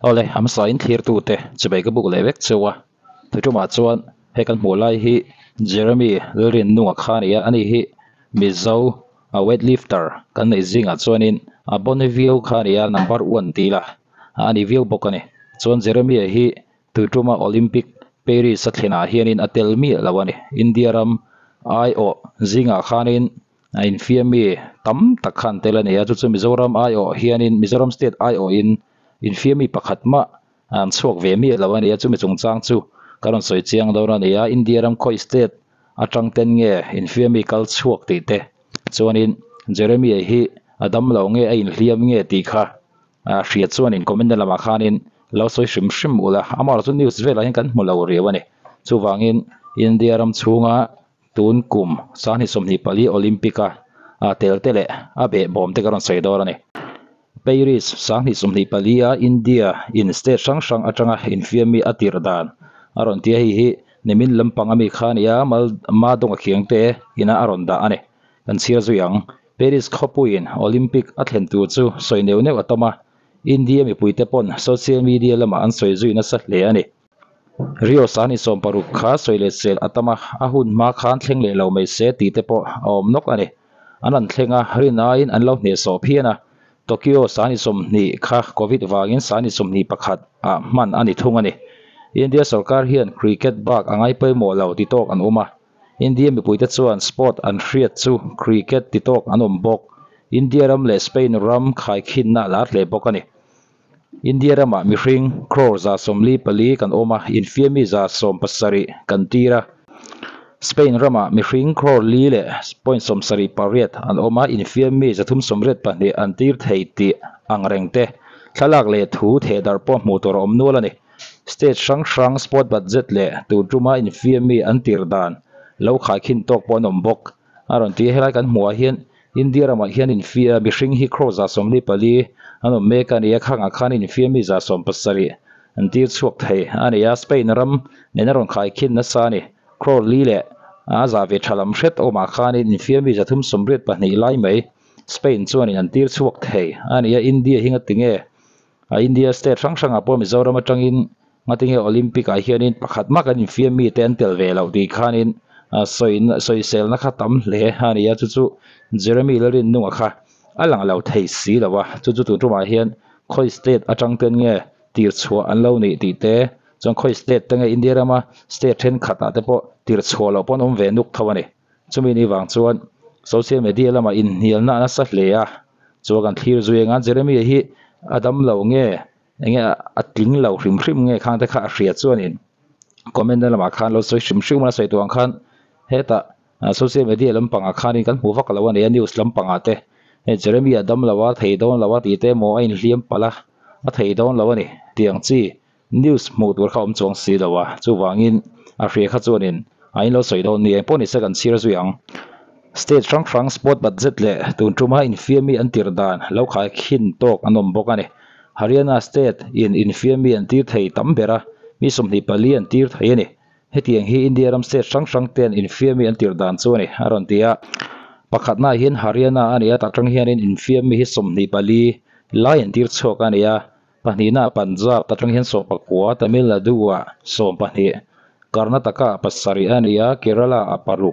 Awle, a hmasain thlirtute chibai ka buk leh vek cheu a, thuṭumah chuan he kan hmuh lai hi Jeremy Lalrinnunga kha a ni a, ani hi Mizo a weightlifter kan neih zingah chuanin a bon viau kha a ni a, number one tih ila a ni viau bawk a ni. Chuan Jeremy-a hi tuiṭuma Olympic Paris a thlenah hianin a tel miah lo a ni. India ram aiawh zingah khanin A infiammi tam tak khan tel a ni a, chu chu Mizoram aiawh hianin Mizoram state aiawhin infiammi pakhat mah an chhuak ve miah lo a ni a, chumi chungchang chu ka rawn sawi chiang dawn a ni a, India ram khawi state atang ten nge infiammi kal chhuak tih te chuanin Jeremy-a hi a dam lo nge a inhliam nge tih kha hria chuanin comment na lamah khanin lo sawi hrim hrim ula, amaherawhchu news velah hian kan hmu lo riau a ni, chuvangin India ram chhunga Tun kum sanghnih 24 Olympic-a a tel te leh a behbawm te ka rawn sawi dawn a ni. Paris 2024-a India in state hrang hrang atanga infiammi a tirh dan a rawn ti a, hei hi nimin lampang ami kha a ni a, mal Madonga khiang te ina a rawn dah a ni. Kan chhiar zui ang. Paris khawpuiin Olympic a thlen tur chu sawi neuh neuh a tawm a, India mipuite pawn social media lamah an sawi zui nasa hle a ni. Rio Sani 60 kha sawi leh sel a tam a, a hun hma khan thleng leh lo mai se tih te pawh a awm nawk a ni. An rawn thleng a, rin aiin an lo hnehsawh phian a. Tokyo Sani 20 kha Covid vangin Sani 21 ah hman a ni thung a ni. India sorkar hian cricket bak a ngai pawimawh lo ti tawk an awm a. India mipuite chuan sport an hriat chu cricket ti tawk an awm bawk. India ram leh Spain ram khaikhinna a lar hle bawk a ni. India ramah mihring crore 44 kan awm a, infiammi 70 kan tir a. Spain ramah mihring crore li leh point 78 an awm a, infiammi 382 an tir thei tih ang reng te, thlalak leh thu thehdarh pawh hmuh tur a awm nual a ni. State hrang hrang sport budget leh tur tuma infiammi an tir dan lo khaikhin tawk pawh an awm bawk. A rawn ti a, helai kan hmuhah hian India ramah hian infia mihring hi crore 44 an awm mek a ni a, khangah khan infia mi 70 an tir chhuak thei a ni a, Spain ram nena rawn khaikhin nasa a ni. Crore li leh a za ve tha lam hret awmah khanin infia mi 382 lai mai Spain chuanin an tir chhuak thei a ni a, India hi ngatinge a India state hrang hrangah pawh Mizoram atangin Ngatinge Olympic ah hianin pakhat mah kan infiam mite an tel ve loh tih khanin sawi sawiselna kha tam hle a ni a, chu chu Jeremy Lalrinnunga kha a lang lo thei si lo a, chu chu tun tumah hian khawi state atang ten nge tir chhuah an lo nih tih te chuan khawi state te nge India rama state thenkhat ah te pawh tir chhuah loh pawh an awm ve nuk tho a ni. Chumi ni vang chuan social media lamah inhnialna a nasa hle a, chuan kan thlir zui anga Jeremy hi a dam lo nge Enge a tling lo hrim hrim nge khang te kha a hria chuanin comment na lamah khan lo sawi hrim hrim a sawi tuang khan hetah social media lampangah khanin kan hmu vak lo a ni a news lampangah te hei Jeremy a dam lo a thei dawn lo a tih te emaw a inhliam palh a a thei dawn lo a ni tiang chi news hmuh tur kha a awm chuang si lo a chuvangin a hria kha chuanin a in lo sawi dawn ni engpawh ni se kan chhir zui ang. State hrang hrang sport budget leh tun tuma infiammi an tirh dan lo khaikhin tawk an awm bawk a ni. Haryana state in infiammi an tir thei tam ber a, mi 24 an tir thei a ni. Hetiang hi India ram state hrang hrang ten infiammi an tirh dan chu a ni, a rawn ti a. Pakhatnaah hian Haryana a ni a, tak tang hianin infiammi hi 24 lai an tir chhuak a ni a. Pahnihnaah Punjab, tak tang hian 19, Tamil Nadu-ah 12, Karnataka-ah 7 a ni a, Kerala-ah 6,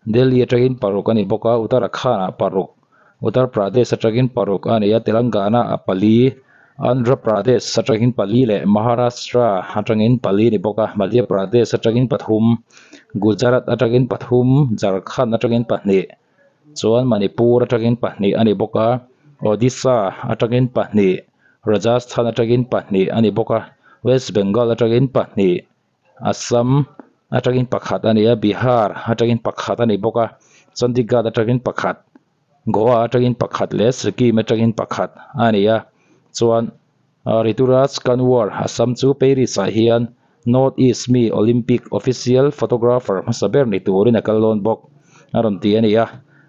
Delhi atangin paruk a ni bawk a, Uttarakhand-ah paruk, Uttar Pradesh atangin paruk a ni a, Telangana-ah pali, Andhra Pradesh atangin pali leh Maharashtra atangin pali a ni bawk a, Madhya Pradesh atangin pathum, Gujarat atangin pathum, Jharkhand atangin pahnih, chuan Manipur atangin pahnih a ni bawk a, Odisha atangin pahnih, Rajasthan atangin pahnih a ni bawk a, West Bengal atangin pahnih. Assam atangin pakhat a ni a, Bihar atangin pakhat a ni bawk a, Chandigarh atangin pakhat, Goa atangin pakhat leh Sikkim atangin pakhat a ni a. Chuan Rituraj Kanwar Assam chu Paris ah hian North East mi Olympic official photographer hmasa ber ni turin a kal dawn bawk a rawn ti a ni a,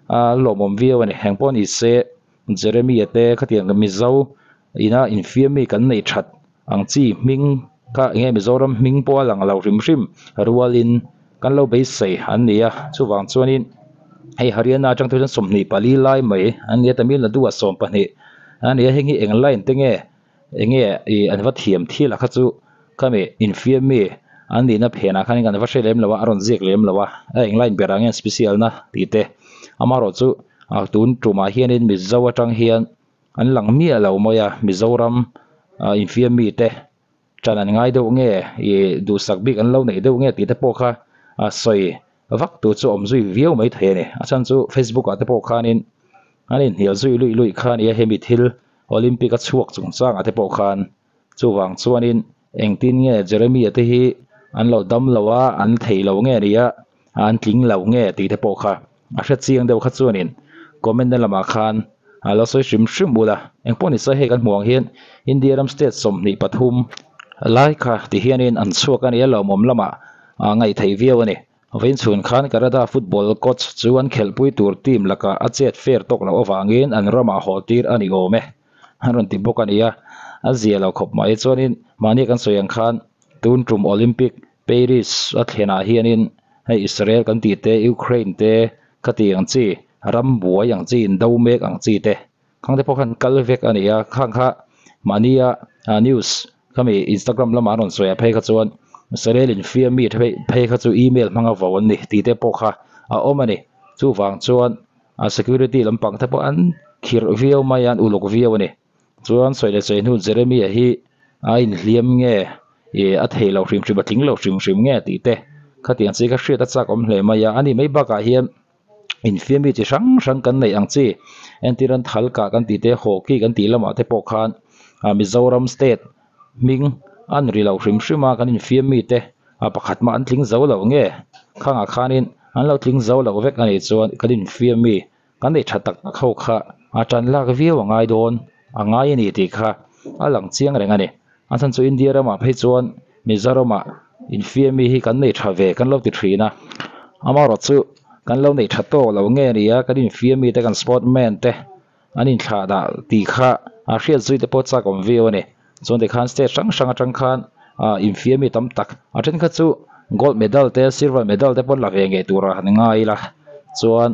a lawmawm viau a ni. Engpawh ni se Jeremy-a te khatiang Mizo ina infiammi kan neih that Ang chi hming kha enge Mizoram hming pawh a lang lo hrim hrim rualin kan lo beisei an ni a, chuvang chuanin hei Haryana atang te chuan 24 lai mai an ni a, Tamil Nadu ah 12 a ni a, heng hi eng line te nge Enge ih an va thiam thil a kha chu khami infiam mi an nihna phenah khanin kan va hre lem lo a a rawn ziak lem lo a a eng line berah nge special na tih te amaherawh chu ah tun tumah hianin Mizo atang hian an lang miah lo mai a Mizoram ah infiam mi te ṭan an ngai deuh nge ih duhsak bik an lo neih deuh nge tih te pawh kha a sawi vak tur chu a awm zui viau mai thei a ni. A chhan chu Facebook ah te pawh khanin an inhnial zui luih luih kha a ni a, hemi thil Olympic a chhuak chungchangah te pawh khan chuvang chuanin engtin nge Jeremy-a te hi an lo dam lo a, an thei lo nge ni a, an tling lo nge tih te pawh kha a hre chiang deuh kha chuanin comment na lamah khan a lo sawi hrim hrim bul a, engpawh ni se hei kan hmuh ang hian India ram state 23 lai kha ti hianin an chhuak a ni a lawmawm lamah a ngaih theih viau a ni. Vawiin chhun khan Canada football coach chu an khelhpui tur team lakah a chet fair tawk loh avangin an ramah haw tir a ni awm e an rawn ti bawk a ni a, a zia lo khawp mai. Chuanin mahni kan sawi ang khan tun tum Olympic Paris a thlenah hianin hei Israel kan tih te, Ukraine te khati ang chi, ram buai ang chi, indo mek ang chi te khang te pawh khan kal vek a ni a, khang kha mahnia news khami Instagram lamah an rawn sawi ah phei kha chuan Israel infiam mi phei kha chu email hmanga vo an ni tih te pawh kha a awm a ni. Chuvang chuan security lampang te pawh an khirh viau mai a, an uluk viau a ni. Chuan sawi leh sawi hnu Jeremia hi a inhliam nge ih a thei lo hrim hrim a tling lo hrim hrim nge tih te khatiang chi kha hriat a chak awm hle mai a, ani mai bakah hian infiam mi chi hrang hrang kan neih ang chi entir an thal kah kan tih te hockey kan tih lamah te pawh khan ah Mizoram state hming an ri lo hrim hrim a kan infiam mi te a pakhat mah an tling zo lo nge khangah khanin an lo tling zo lo vek a nih chuan kan infiam mi Kan nei tha tak tak ho kha a tan lak viau a ngai dawn a ngai a ni tih kha a lang chiang reng a ni. A chhan chu India ramah phei chuan Mizoramah infiam mi hi kan nei tha ve kan lo ti thin a, amaherawh chu kan lo nei tha tawk lo nge nia kan infiam mi te kan sportman te an inthlah dah tih kha a hriat zui te pawh chak awm viau a ni. Chuan tikhan state hrang hrang atang khan ah infiam mi tam tak a then kha chu gold medal te silver medal te pawh la ve ngei turah han ngai ila chuan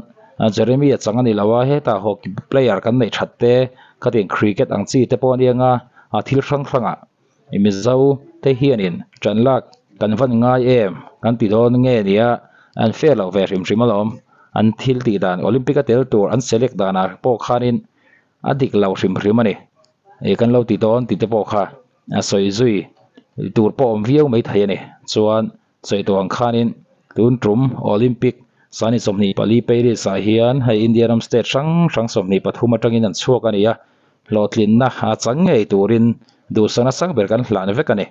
Jeremy a chang a ni lo a hetah hockey player kan neih that te khatiang cricket ang chi te pawh a nia nga ah thil hrang hrangah Mizo te hianin tan lak kan van ngai em kan ti dawn nge nia an fair loh ve hrim hrim alawm an thil tih dan Olympic a tel tur an select danah pawh khanin a dik lo hrim hrim a ni. Ih kan lo ti dawn tih te pawh kha a sawi zui tur pawh awm viau mai thei a ni. Chuan sawi tawh ang khanin tun tum Olympic sani 24 Paris ah hian hei India ram state hrang hrang 23 atangin an chhuak a ni a, hlawhtlinna a chang ngei turin duhsakna sang ber kan hlan vek a ni.